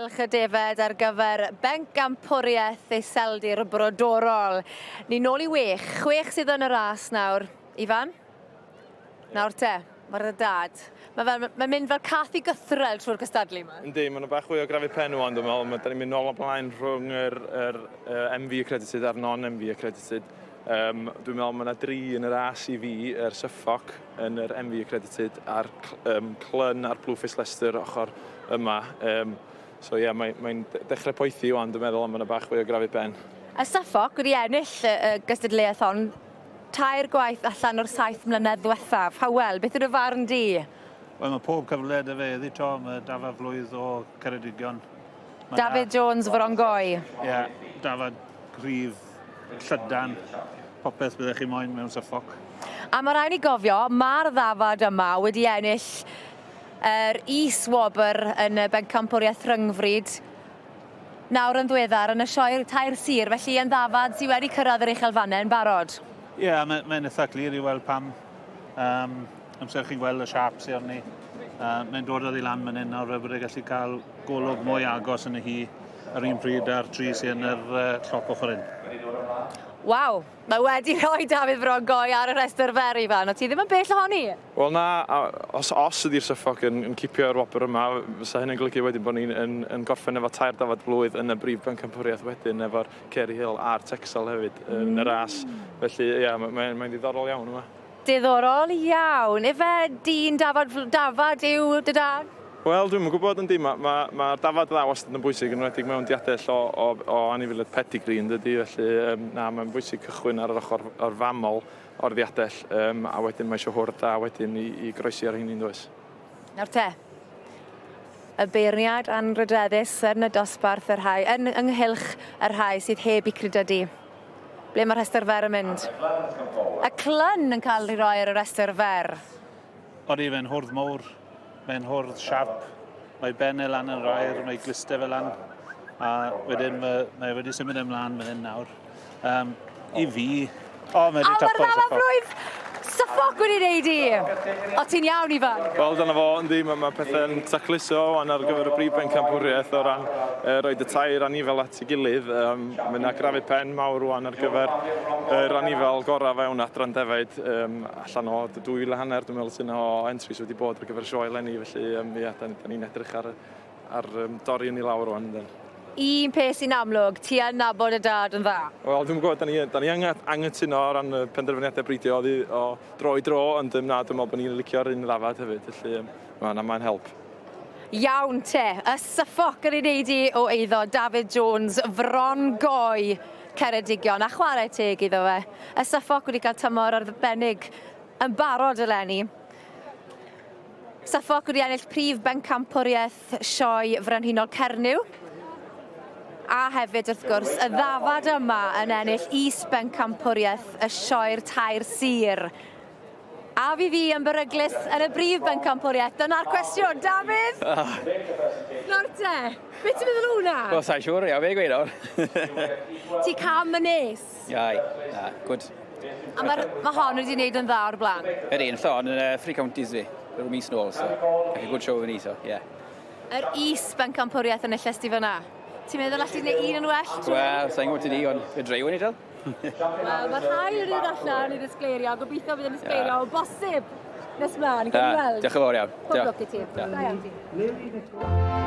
Cylch y Defed ar gyfer Bencampwriaeth Iseldir Brodorol. Ni nôl i wech, chwech sydd yn y ras nawr. Ifan? Nawr te, mae'r dy dad. Mae fel, mae'n mynd fel cath i gythrel trwy'r cystadlu yma. Yndi, mae'n bach fwy o grafu pen ŵan, dwi'n meddwl. Mae, da ni'n mynd nôl o blaen rhwng yr, yr, uh, MV accredited a'r non-MV accredited. Um, dwi'n meddwl mae yna dri yn y ras i fi, yr Suffolk yn yr MV accredited a'r um, Clun a'r Blueface Leicester ochr yma. Um, so ie, yeah, mae'n mae dechrau poethi wan, dwi'n meddwl, ond mae yna bach fwy o grafu pen. Y Suffolk wedi ennill y, y gystadleuaeth hon tair gwaith allan o'r saith mlynedd ddiwethaf. Hywel, beth yw dy farn di? Wel, mae pob cyfle 'da fe heddi 'to, mae dafad flwydd o Ceredigion. Ma' Dafydd Jones Frongoi. Ie, yeah, dafad gryf, llydan, popeth byddech chi moyn mewn Suffolk. A mae rhaid ni gofio, mae'r ddafad yma wedi ennill yr is-wobr yn y bencampwriaeth rhyngfryd nawr yn ddiweddar yn y sioe'r tair sir, felly yn ddafad sydd wedi cyrraedd yr uchelfannau yn barod. Ie, yeah, mae'n mae eitha clir i weld pam. Um, amser chi'n gweld y siap sy'n arni, uh, mae'n dod oddi lan fan hyn nawr fel bod e'n gallu cael golwg mwy agos yn y hi yr un pryd â'r tri sy'n yn yr uh, lloc ochr hyn. Waw, mae wedi rhoi Dafydd Frongoi ar y rhestr fer, Ifan, o ti ddim yn bell ohoni. Wel na, os, os ydy'r Suffolk yn, yn cipio'r wobr yma, fysa hynny'n golygu wedyn bod ni'n yn, yn gorffen efo tair dafad blwydd yn y brif bencampwriaeth wedyn efo'r Kerry Hill a'r Texel hefyd yn y ras. Felly, ie, yeah, mae'n mae, mae ddiddorol iawn yma. Diddorol iawn. Ife dyn dafad, dafad yw dy dad? Wel, dwi'm yn gwybod, yndi. Mae'r ma, ma, ma dafad dda wastad yn bwysig, yn enwedig mewn diadell o, o, o anifeiliaid pedigree, yn dydy. Felly, um, na, mae'n bwysig cychwyn ar yr ochr o'r famol o'r ddiadell, um, a wedyn mae eisiau hwrdd da wedyn i, i groesi ar hynny'n does. Nawr te, y beirniad anrhydeddus yn y dosbarth y rhai, yn, ynghylch y rhai sydd heb i credydu. Ble mae'r rhestr fer yn mynd? Y clun yn cael ei roi ar y rhestr fer. Odi, fe'n hwrdd mowr, mae'n hwrdd siarp, mae ben e lan yn yr aer, mae gliste fe lan, a wedyn mae, mae wedi symud ymlaen fan hyn nawr. Um, I fi, o, mae wedi tapo. A mae'r blwydd Suffolk wedi wneud i! O, ti'n iawn, Ifan? Wel, dyna fo, yndi, mae, mae pethau'n tacluso wan ar gyfer y brif bencampwriaeth o ran e, roed y tair anifel at ei gilydd. Um, mae yna grafu pen mawr rwan ar gyfer yr anifel gorau fewn adran defaid. Um, allan o 2,500 dwi'n meddwl sy'n o entries wedi bod ar gyfer y sioe eleni, felly um, ia, da, da ni'n edrych ar, ar um, dorri yn ei lawr rwan. Yndyn. Un peth sy'n amlwg, ti yn nabod y dad yn dda. Wel, dwi'n gwybod, da ni, da ni angytuno o ran y penderfyniadau breidio o, o dro i dro, ond um, na, dwi'n meddwl bod ni'n licio'r un ddafad hefyd, felly um, mae'n ma help. Iawn te, y Suffolk yn ei wneud i o eiddo David Jones, Fron Goi, Ceredigion, a chwarae teg iddo fe. Y Suffolk wedi cael tymor arbennig yn barod eleni. Suffolk wedi ennill prif bencampwriaeth Sioe Frenhinol Cernyw. A hefyd, wrth gwrs, y ddafad yma yn ennill is-bencampwriaeth y Sioe'r Tair Sir. A fi fi yn beryglus yn y brif bencampwriaeth? Dyna'r cwestiwn. Dafydd? Oh. Nawr te, beth ti'n meddwl o hwnna? Wel, sa'n siŵr, ia, fe gweud nawr. Ti cam yn nes? Iau, na, good. A mae ma hon wedi wneud yn dda o'r blaen? Ydy, yn llon, yn uh, Three Counties fi, rhyw mis nôl, so. Ac a good show fi ni, so, yeah. Yr is bencampwriaeth yn y llesti fyna. Ti'n meddwl allu gwneud un yn well? Wel, sa'n gwybod ti di, ond fe drewn i del. Wel, mae'r haul wedi dod allan i ddisgleirio, gobeithio bydd yn disgleirio o bosib nes mlaen, gawn ni weld. Diolch yn fawr iawn. Pob lwc i ti. Da iawn ti.